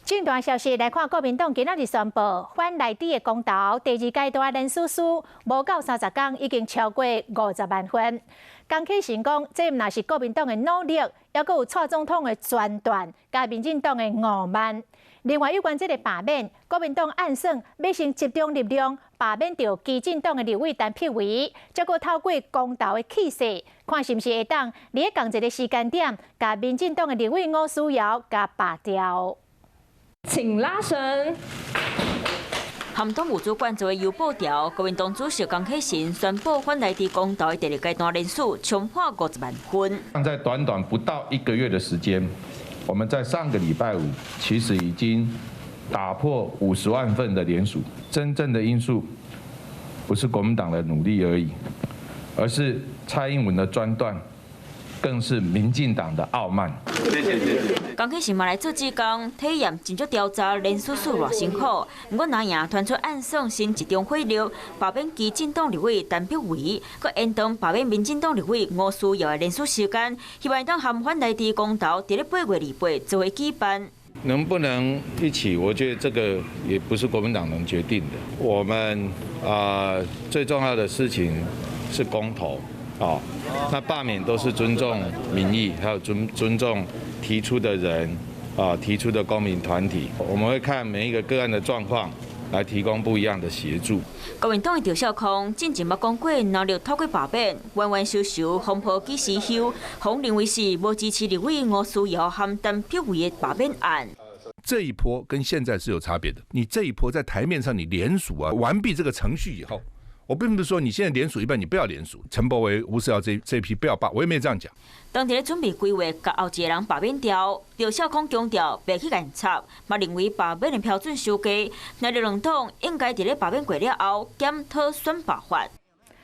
政壇消息來看，國民黨今仔日宣布，反賴豬的公投第二階段連署數無夠30工，已經超過50萬份。江啟臣講，這毋但是國民黨的努力，猶閣有蔡總統的專斷，佮民進黨的傲慢。另外，有關這个罷免，國民黨暗算欲先集中力量罷免著基進黨的立委陳柏惟，才閣透過公投的氣勢，看是毋是會當佇仝一个時間點，共民進黨的立委吳思瑤共罷掉。請拉繩。含黨務主管做的優步調，國民黨主席江啟臣宣布反萊豬公投的第二階段連署衝破50萬份。在短短不到一個月的時間，我們在上個禮拜五其實已經打破50萬份的聯署。真正的因素不是國民黨的努力而已，而是蔡英文的專斷，更是民進黨的傲慢。謝謝謝謝。江啟臣嘛來做志工，體驗真足調查連署數偌辛苦。毋過若贏傳出暗算先集中火力，罷免基進黨立委陳柏惟，閣延長罷免民進黨立委吳思瑤的連署時間，希望當含反萊豬公投佇咧8月28做伙舉辦。能不能一起？我覺得這個也不是國民黨能決定的。我們啊，最重要的事情是公投。哦，那罷免都是尊重民意，還有尊重提出的人，啊，提出的公民團體，我們會看每一個個案的狀況，來提供不一樣的協助。國民黨的趙少康進前捌講過，若著透過罷免，冤冤相仇，風波幾時休？予認為是無支持立委吳思瑤和陳柏惟的罷免案。這一波跟現在是有差別的。你這一波在台面上，你聯署啊，完畢這個程序以後。我並不是說你現在聯署一半，你不要聯署。陳柏惟、吳思瑤這批不要罷，我也沒這樣講。當佇咧準備規劃共後一个人罷免掉，趙少康強調袂去硬插，嘛認為罷免的標準傷低，若著兩黨應該佇咧罷免過了後檢討選罷法。